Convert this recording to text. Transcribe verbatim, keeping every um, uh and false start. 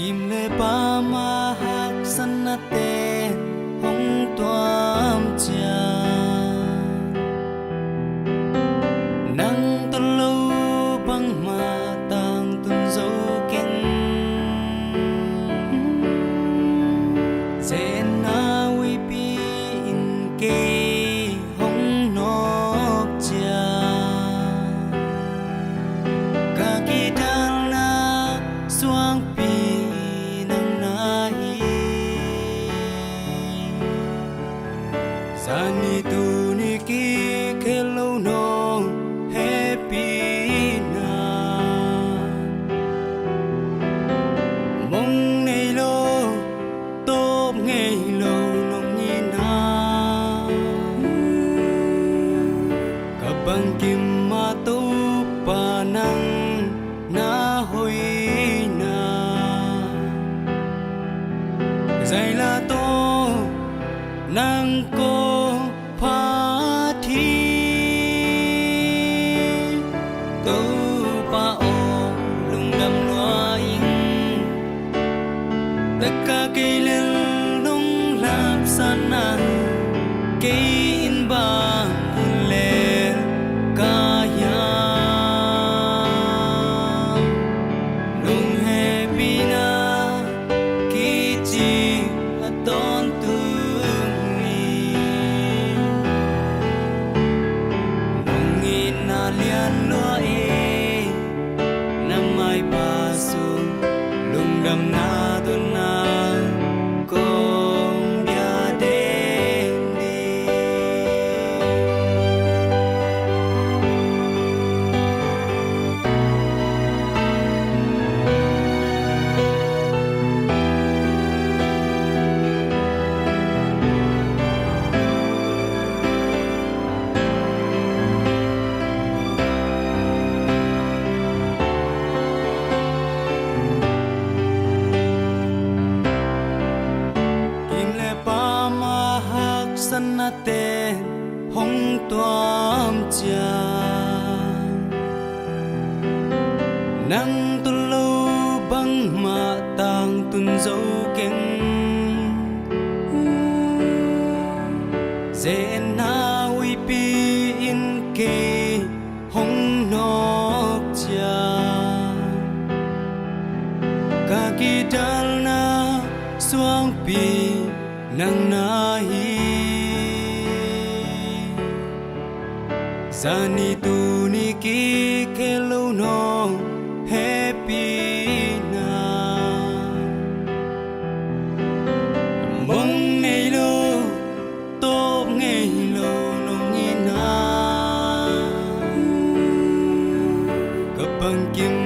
Kim le pam a haksatnate hong tuam ciang, nang tawh lo bangmah tangtun zo keng. Zenna huipi in kei hong nawk ciang, ka kidalna suangpi nang na hi. Zani tuni kikhel lo nong hehpihna, mong nei lo, tawp ngei lo nong hihna, ka bangkim a Topa nang na hoihna, zaila tawh nang ko phat hi. Topa aw, lungdam lua ing. Taka kei lel nong lapsatna, kei in bang lel ka hiam? Nong hehpihna kici a tawntung hi. Nong itna lian lua e, na maipha sung lungdamna tawh na kong bia den hi. Kim le pam a haksatnate hong tuam ciang, nang tawh lo bangmah tangtun zo keng. Zenna huipi in kei hong nawk ciang, ka kidalna suangpi nang na hi. Zani tuni kikhel lo nong hehpihna, mong nei lo, tawp ngei lo nong hihna, ka bangkim